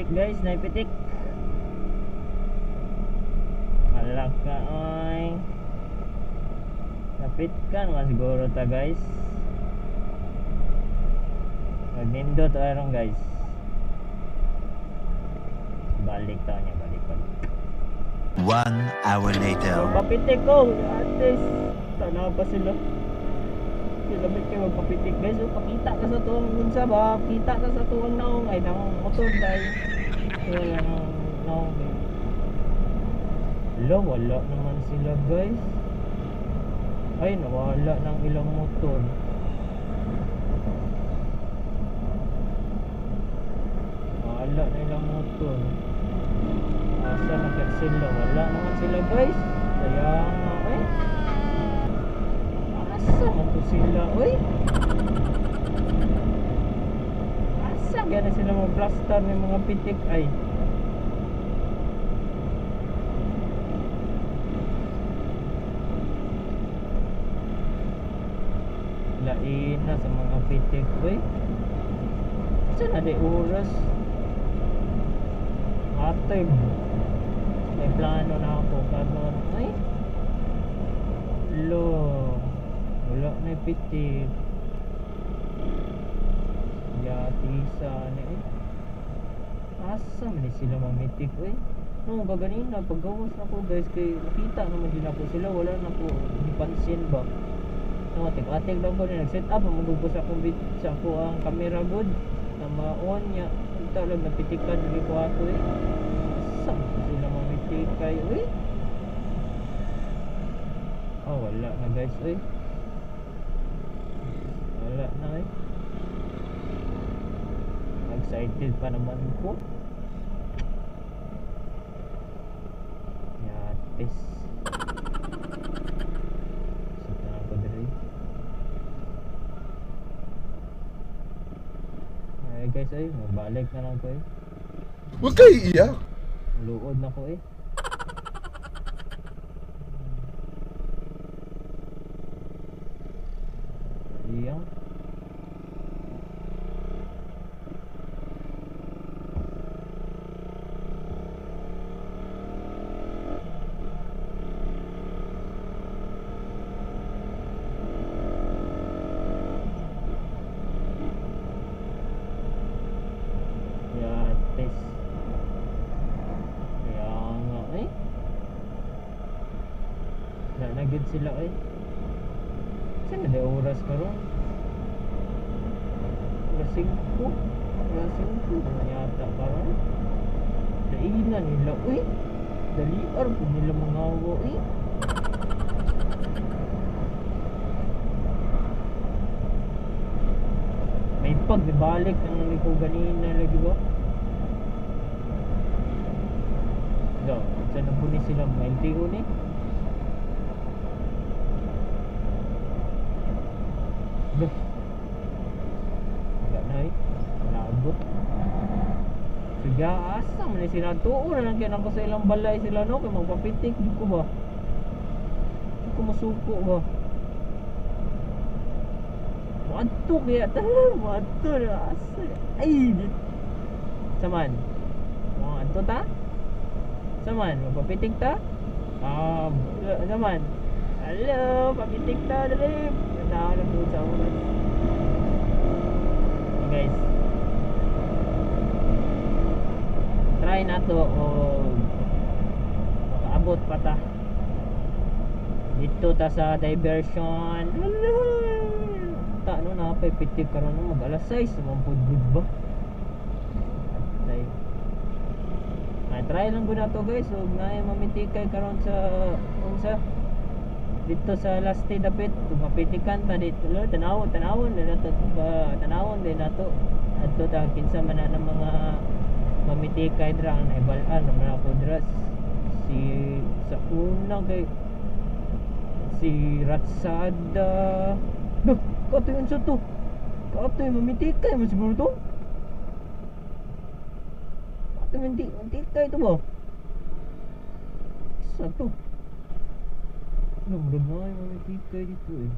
Pitik guys, naipitik. Wala ka ay. Napit ka naman siguro ta guys. Magnindot aron guys. Balik ta niya, balik balik. 1 hour later. Magpapitik ko, ates. Tanaw pa sila. Sila kayo magpapitik guys. So, pakita ka sa tuwang unsa ba? Kita ka sa tuwang naong ay naong motor dahil. Wala nang naong eh. Wala, wala naman sila guys. Ay, nawala ng ilang motor. Wala na ilang motor. Asa na kaya sila? Wala naman sila guys. Kaya nga eh. Asa man to sila oy? Asa kaya na sila mag-plaster ng mga pitik ay? Lain na sa mga pitik oy. Asa na di oras? Ate, may plano na ako karon ay. Lo, wala na pitik. Yati sa ni eh. Asa man ni sila mamitik eh. No, gaganina paggawas na ko guys kay nakita naman din ako sila, wala na ko gipansin ba. No, atik-atik lang ko ni nag-set up ang magugos akong bit sa ako ang camera good na ma-on niya. Unta lang napitikan lagi ko ato eh. Asa man sila mamitik kay uy? Oh, wala na guys uy. Wala na eh. Excited pa naman ko. Yatis. Sita na ko diri. Ay guys ay, mabalik na lang ko eh. Huwag kayo iiyak. Luod na ko eh. Iyang. Yatis. Kaya nga eh. Wala na gid sila eh. Saan na di oras karon? Alas 5. Alas 5 naman yata karon. Dainan nila uy. Daliar po nila mga awa eh. May pag balik ang ko ganina lagi ba? Do, sa na po ni sila mga LTO ni. Do. Wala na eh. Nabot. Sige, asa man ni sila. Tuo na lang kaya ko sa ilang balay sila no. Kaya magpapitik, di ko ba? Di ko masuko ba? Muadto kaya talaga. Muadto na. Asa. Ay! Saman. Muadto ta? Saman, magpapitik ta? Ah, saman. Hello, papitik ta, dali. Ganda na po sa oras. Guys. Try na to o makaabot pa ta. Dito ta sa diversion. Ta no na pay pitik karon no mag alas 6 man pud gud ba. Atay. Ay, try lang gud nato guys ug naay mamitikay karon sa unsa dito sa last day dapit mapitikan ta dito lo tanawon tanawon din nato ba tanawon din nato adto ta kinsa man na ng mga mamitikay dra ang naibal-an naman ako dra si sa una kay si Ratsada. Duh, katoy unsa to? Katoy mamitikay man siguro to. Katoy mamitikay to ba? Isa to. Ano, murag na kayo mamitikay dito eh.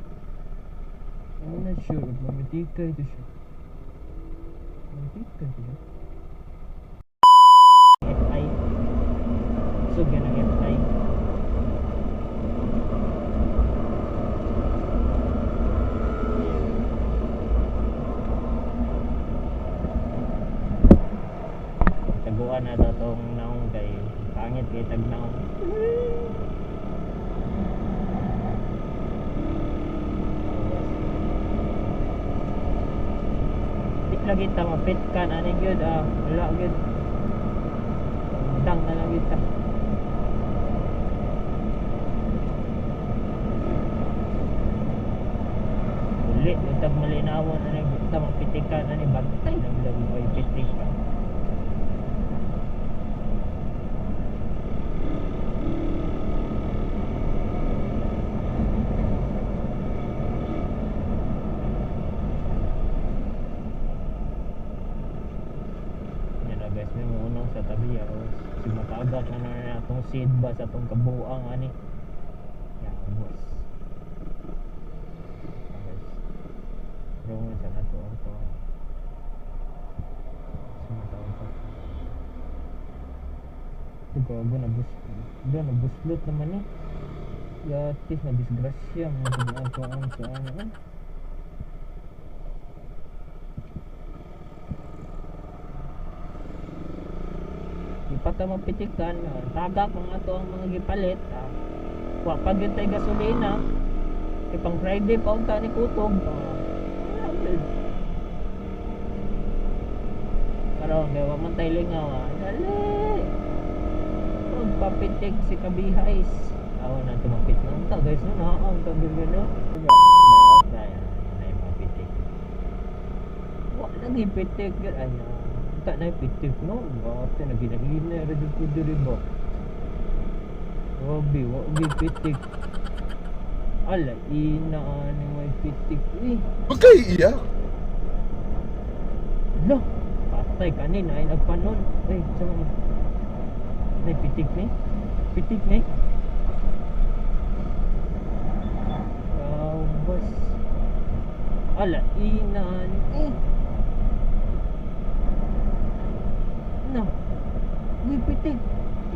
I'm not sure if mamitikay ito siya. Mamitikay ito siya. Diretso gyud ang F9. Taguan na to tong naong kay pangit kay tag naong. Di lagi ta mapit kan ani gyud ah, wala gyud. Dang na lang gyud ta. Uli, utag malinawon ani ta mapitikan ani bantay na bilang may pitik ka. Yan na guys, may muunong sa tabi si matagak na na atong seed ba sa atong kabuang ani. Yan boss. Guys. Rungon sa nato ato. Sumatawag. Gago na bus. Doon na buslot naman eh. Yatis na disgrasya mga ang sa ano. Ipata mapitikan, tagak mga ato ang mga gipalit. Wa pa gyud tay gasolina. Kay pang Friday pa unta ni kutob. Karon kay wa man tay lingaw. Dali. Magpapitik si Kabihays. Aw na tumapit na unta guys no, naang tabi no. Daw ay mapitik. Wa lagi pitik gyud ay. Unta na pitik no. Gate na ginahina ra jud ko diri ba. Grabe, wa gi pitik. Ala, ina ani may pitik eh. Huwag kayo iiyak. Lo, patay kanin ay nagpanon. Ay, sa mga may pitik ni. Pitik ni. Boss. Ala, ina ani eh. Na. Uy, pitik.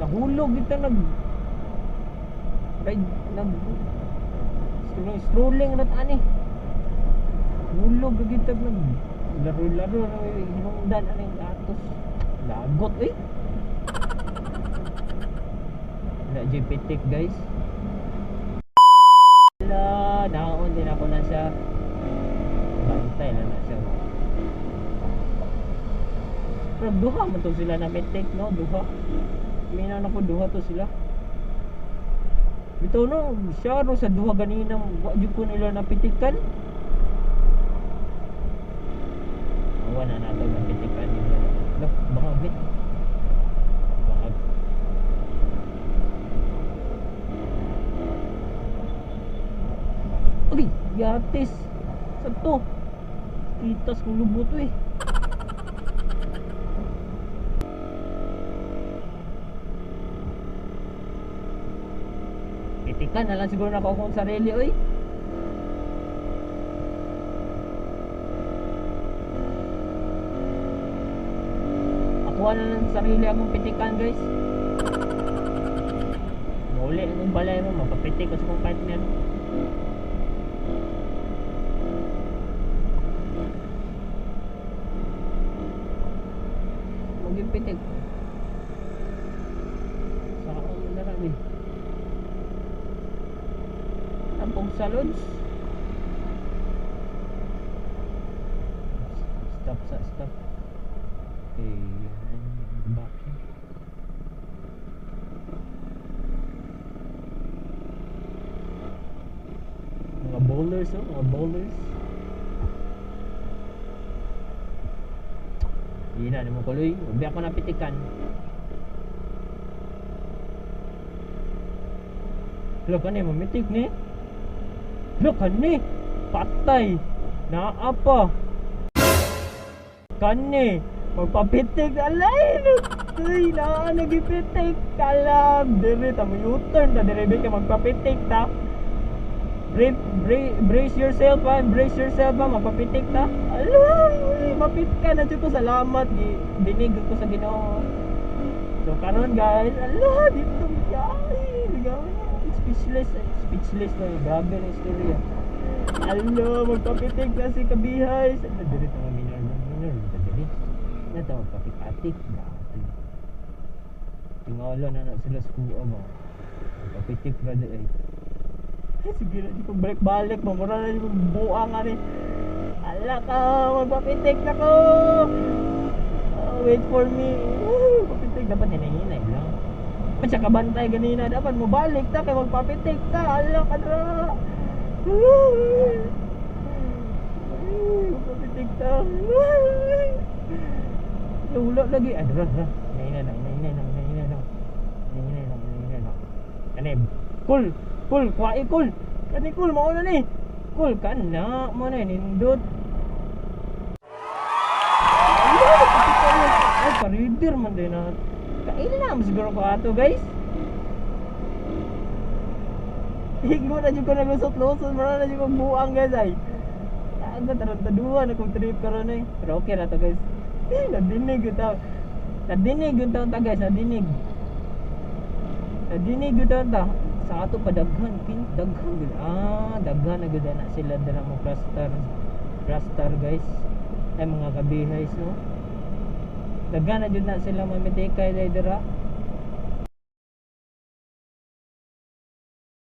Nahulog ito nag ride nag strolling rat ani. Hulog kita nag laro-laro hinungdan ani atos. Lagot eh. Wala pitik guys. Wala, naon din ako na siya. Bantay lang na siya. Pero duha man to sila na mitik no, duha. Minaw na ko duha to sila. Bitaw no, siya ro sa duha ganina, wa jud ko nila napitikan. Awa na nato napitikan nila. Look, baka bit. Baka. Uy, yatis. Sa to. Kitas kong lubot eh. Pitikan na lang siguro na ako akong sarili oy. Ako na lang sarili akong pitikan guys. Muli akong balay mo, mapapitik ko sa akong partner. Maging pitik. Sa akong narami. Tampong salons. Stop sa stop. Okay, back. Mga bowlers, oh, mga bowlers. Hindi na, mo kuloy. Ubi ako napitikan. Look, ano yung mamitik ni? Look, kani! Patay! Naa pa! Kani! Magpapitik! Alay! Uy, naa nagipitik! Kalam! Dire ta mo U-turn ta dire ka magpapitik ta! Brace yourself ha! Brace yourself ha! Magpapitik ta! Alay! Uy, mapit ka na dyan ko! Salamat! Dinig ko sa Ginoo. So karon guys, ala! Dito Ligaw na. Speechless eh. Speechless na. Grabe na istorya. Alo, magpapitik na si Kabihay. Sa diri ta minor minor diri. Na ta magpapik-atik. Grabe. Tingala na na sila sa kuha ba. Magpapitik ra di ay. Ay, sige na, di ko balik-balik. Mamura na di ko buang ani. Ala ka, magpapitik na ko. Oh, wait for me. Papitik dapat hinay-hinay lang. Pa siya kabantay ganina, dapat mo balik ta kay magpapitik ta. Ala ka na. Ay, magpapitik ta. Wala lagi. Ay, dara, dara. Hinay-hinay lang, hinay-hinay lang, hinay-hinay lang. Hinay-hinay lang, hinay-hinay lang. Kani, cool, cool, kuwae cool. Kani cool, mao na ni. Cool kana, mo na nindot. Ay, paridir man din na. Kailan siguro ko ato, guys. Higo na jud ko naglusot-lusot, mura na jud ko buang, guys ay. Tago tarantaduan akong trip karon eh. Pero okay ra to, guys. Eh, nadinig gyud ta. Nadinig gyud ta guys, nadinig. Nadinig gyud ta. Sa ato pa daghan, kin daghan gyud. Ah, daghan na gyud na sila dira mo cluster. Cluster, guys. Ay mga kabihays no. Daghan na jud na sila mamitikay dai dira.